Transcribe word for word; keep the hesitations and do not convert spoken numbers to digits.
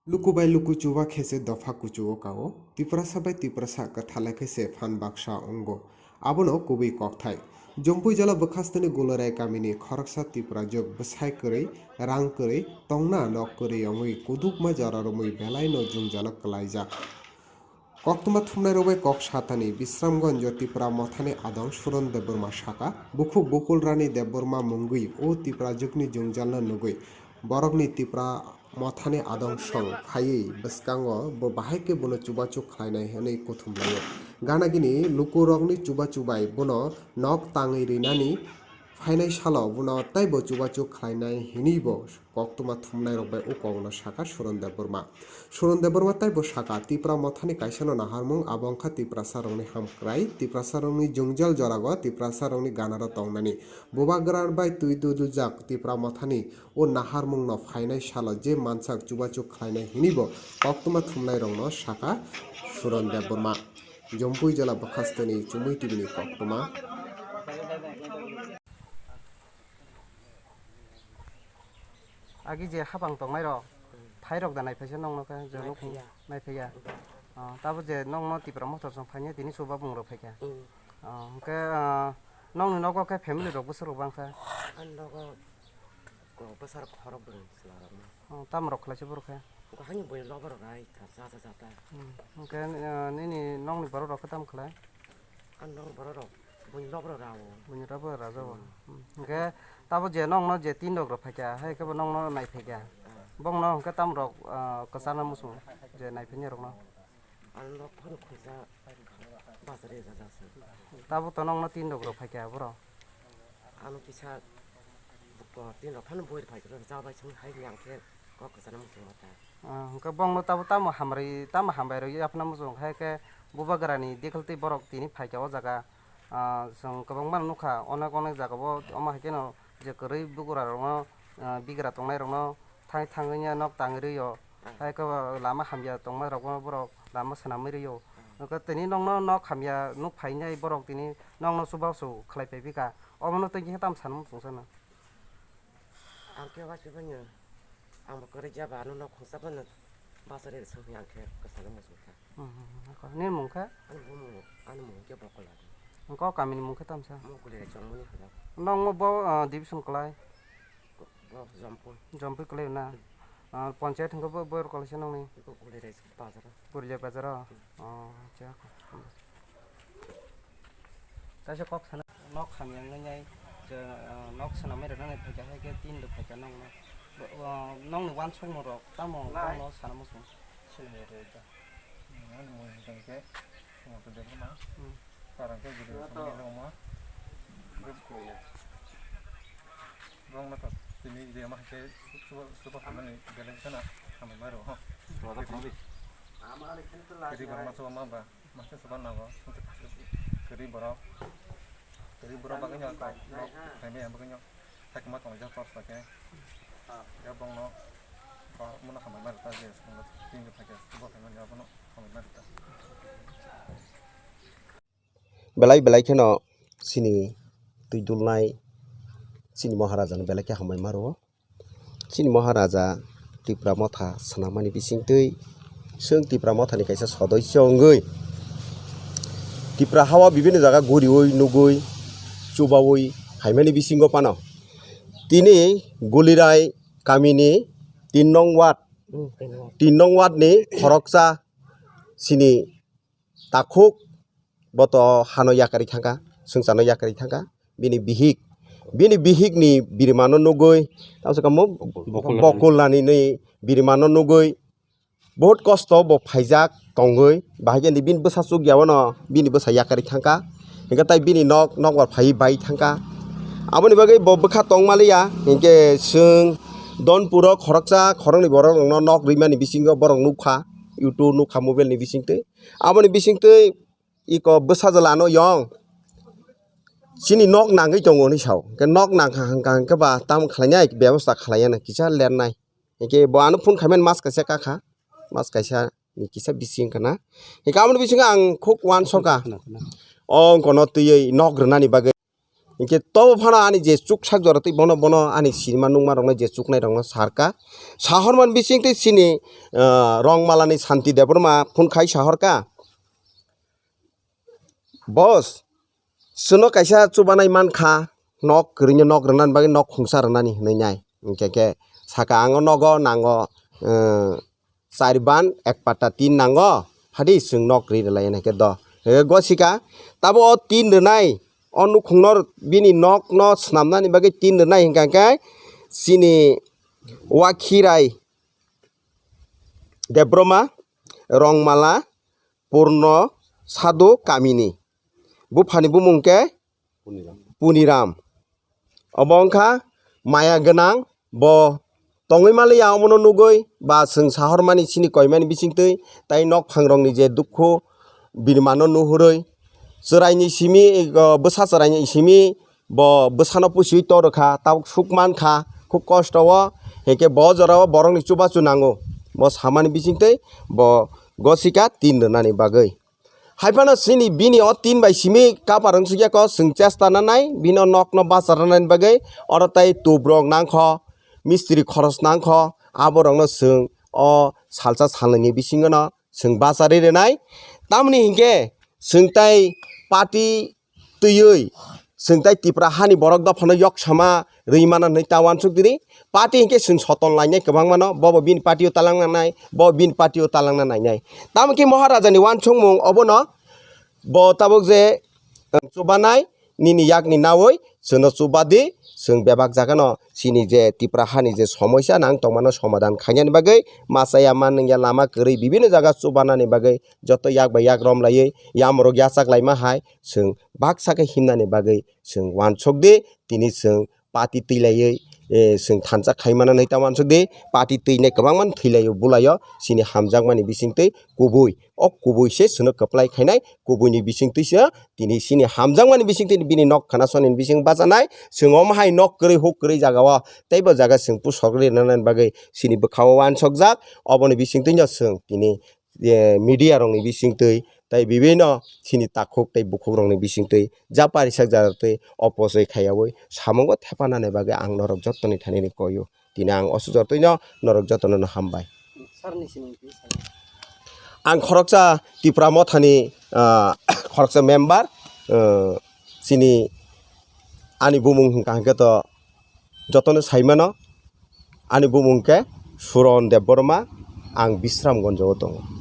Luku bai luku chuba khe se dopha kuchugo kao, Tiprasa bai Tiprasa kwthalai khe se phan baksa wngo. Abono kubui kokthai. Jompui jala bwkhasteni Gularai kamini khoroksa Tiprajwk bwsai kwrwi, rang kwrwi, tongna nok kwrwi wngwi kudukma jora romwi belaino jwngjalo kwlaijak. Koktwma thumnairok bai kok satani Bisramganjo Tipra Mothani adong Suron Debbarma saka, bukhuk Bukul Rani Debbarma mungwi o Tiprajwkni jwngjalno nugwi borokni Tipra Mothani adong song phaiwi bwskango bo bahai khe bono chubachu khlainai hwnwi kuthum laio. Ganagini lukurokni chubachu bai bono nok tangwi rinani phainai salo bono teibo chubachu khlainai hinwi bo koktwma thumnairok bai o kokno saka Suron Debbarma. Suron Debbarma teibo saka, Tipra Mothani kaisano naharmung abo wngkha Tiprasarokni hamkrai, Tiprasarokni jwngjal jorago Tiprasarokni ganaro tongnani. Bubagra bai twi duljak Tipra Mothani o naharmungno phainai salo je mansak chubachu khlainai hinwi bo koktwma thumnairokno saka Suron Debbarma. Jompui jala bwkhasteni Chumui T V ni koktwma. Agi je habang tongnai rok, phai rok da nai phaisa nong nokha je nuk nai phaiya. Oh, tabo je nong no Tipra Motha song phaiya tini chuba bung rok phaikha. Oh, hwnkhe, ah, nong ni nogo khe family rok bwswk rok bangkha? Ani nogo ko bwswk rok khorok bwrwi chwla rok no. Oh, tamo rok khlai se borok khe? Ko hani bui lobo rok ai ta cha cha cha ta. Hmm, hwnkhe, ah, nini nong ni borok rok khe tamo khlai? Ang nong borok rok, buini rok borok rao. Buini rok borok rajao. Hmm. Hwnkhe tabo je nongno je tin rok rok phaikha, hai khe bo nongno nai phaikha. Ah. Bongno hwnkhe tam rok, ah, kwchana muchung je nai phaiya rokno. Ang nok phano khuja bazar e jaga se. Tabo to nongno tin rok rok phaikha borok. Ano kisa buko tin rok phano boi phaikha, jabai sung hai yang khe kok kwchana muchung mata. Ah, hwnkhe bongno tabo tamo hamrwi, tamo hambai rwgwi aphano muchung hai khe bubagrani dikhiltwi borok tini phaikha o jaga. Ah, chwng kwbangma nukha, onek onek jaga o omo hai kheno je kwrwi bugra rokno, ah, bigra tongnai rokno thang thangwi nok tangwi rw-o. Hai khe lama hamya tongma rokno borok lama swnamwi rw-o. Hwnkhe tini nokno nok hamya nuk phainai borok tini nokno chubachu khlai phai bikha. Omono tei khe tamo sana muchung sana. Ang khe waisa phano, ang bo kwrwi jaba, ano nok khungsa phano bachari rw songwi ang khe kwchangma muchung kha. Hmm, hmm, hmm, nini mung khe? Ani bumung, ani mung khe Bokola. Nokho kamini mung khe tamsa? Mokoli rai chongmani hwnjak. Nokno bo, ah, division kwlai? Bo Jompui. Jompui kwlai na? Hmm. Ah, panchayat hwnkhe bo, bo rokolaisa nokni? Eko Guliraj bazar. Guliraj bazar o? Hmm. Oh, acha. Kaisa kok sana. Nok hamya wngnai, je, ah, nok swnamwi rwna nai phaikha, hai khe tin rok phaikha nokno. Bo, ah, nokni uansukmung rok tamo bono sana muchung? Swnamwi rwkha. Ani mung hwnkhe Sumantha Debbarma. Hmm. Parang khe Giri Sumantha Debbarma. Borokno to tini je ma hai khe suba, suba hamani belai kheno hambai ma rwo. Giri Borma suba ma ba. Masa soba nango, kwrwi borok, kwrwi borok bagwi no kok, nok khaimaya bagwi no, sakima tongo jak torch bai khe, ya bongno, ba, mano hambai ma rwkha je, swngo, tini phaikhe, bo khaimani abono hambai ma rwkha. Belai belai kheno chini twi dulnai, chini Maharaja no belai khe hambai ma rwo. Chini Maharaja Tipra Motha swnamani bisingtwi chwng Tipra Mothani kaisa sodoicho wngwi Tipra hao bibinno jaga guriwi nugwi chubawi phaimani bisingo phano tini Gulirai kamini tin nong ward, tin nong ward ni khoroksa chini takhuk bo to hano yakarwi thangkha, swngcharno yakarwi thangkha. Bini bihik, bini bihikni birimano nugwi, tamo se kamo Bokol Bokol Rani ni birimano nugwi, bahut kosto bo phaijak tongwi, bahai khe bini bwsa chukya wano bini bwsa yakarwi thangkha, hwnkhe tai bini nok, nokbar phaiwi bai thangkha. Aboni bagwi bo bwkha tongmaliya, hwnkhe chwng Donpuro khoroksa khoroknwi borok rokno nok rwimani bisingo borok nukha, YouTube nukha mobile ni bisingtwi. Aboni bisingtwi iko bwsajwlano yong chini nok nangwi tongo hinwi sao. Hwnkhe nok nangkha hwnkha hwnkhe ba tamo khlainai bebosta khlaiya na kisa lernai. Hwnkhe bo ano phone khaimani mas kaisa kakha, mas kaisa ni kisa bising kana. Hwnkhe aboni bisingo ang khuk uansukha. O wngkha no twiwi nok rwnani bagwi. Hinkhe tobo phano ani je chuksak jora twi bono, bono ani sinima nukma rokno je chuknai rokno sarka. Sahormani bisingtwi chini, ah, Rongmalani Santi Debbarma phone khai sahorka, "Boss, chwngno kaisa chubanai mankha, nok kwrwino nok rwnani bagwi nok khungsa rwnani," hwnwi nai. Hinkhe khe saka, "Ang o nogo nango, ah, char ban ek pata tin nango, hadi chwng nok ri rwlai," hwnwi khe do. Hinkhe gosika, tabo o tin rwnai, o nukhungno bini nokno swnamnani bagwi tin rwnai hinkha khe chini Wakhirai Debbarma, Rongmala, Purno Sadhu Kamini. Buphani bumung khe Puniram. Obo wngkha maya gwnang, bo tongwi manliya omono nugwi, ba chwng sahormani chini koimani bisingtwi, tai nokphangrokni je dukhu birmano nuhurwi, chwraini simi, o, bwsa chwraini simi bo bwsano pusiwi torwkha, tabuk suk mankha, khub kosto o, hinkhe bo jorao borokni chubachu nango, bo samani bisingtwi bo gosika tin rwnani bagwi. Haiphano chini bini o tin bai simi kapar wngsukya kho, chwng chesta nanai, bini o nokno bachar rwnani bagwi, oro tai tubrok nangkho, mistri khoros nangkho, aborokno chwng o salsa salnwini bisingono chwng bacharwi rwnai. Tamoni hinkhe chwng tai party twiwi, chwng tai Tipra hani borok dophano yoksama rwi mana hwnwi ta uansuk diri. Party hinkhe chwng soton lainai kwbangmano, bobo bini party o talangna nai, bo bini party o talangna nainai. Tamo khe Maharajani uansukmung obono, bo tabuk je, ang chubanai, nini yakni naui chwngno chubadi, chwng bebak jagano chini je Tipra hani je somoisa nang tongmano somadan khainani bagwi, machaya manwngya lama kwrwi bibinno jaga chubanani bagwi joto yak bai yak romlaiwi yamrok yachak laima hai chwng baksa khe himnani bagwi chwng uansuk di, tini chwng party twilaiwi, eh, chwng thansa khaimano hinwi ta uansuk di, party twinai kwbangma thwilaio bulaio, chini hamjakmani bisingtwi kubui, o kubui se chwngno kwplai khainai, kubuini bisingtwi se tini chini hamjakmani bisingtwi bini nok khana sonini bising bachanai, chwng omo hai nok kwrwi huk kwrwi jagao, teibo jaga chwng pusok rwi rwnani bagwi chini bwkhao uansukjak, oboni bisingtwino chwng tini je media rokni bisingtwi tei bibinno chini takhuk tei bukhukrokni bisingtwi japa rijak jatwi opochoi khaiyaui samungo thepanani bagwi ang norok jottoni thani koio. Tini ang o sujotwino norok jotono hambai. Sir ni siming twi sir. Ang khoroksa Tipra Mothani, ah, khoroksa member, ah, chini ani bumung hwnkha hwnkhe to jotono saimano, ani bumung khe Suron Debbarma, ang Bisramgonjo o tongo.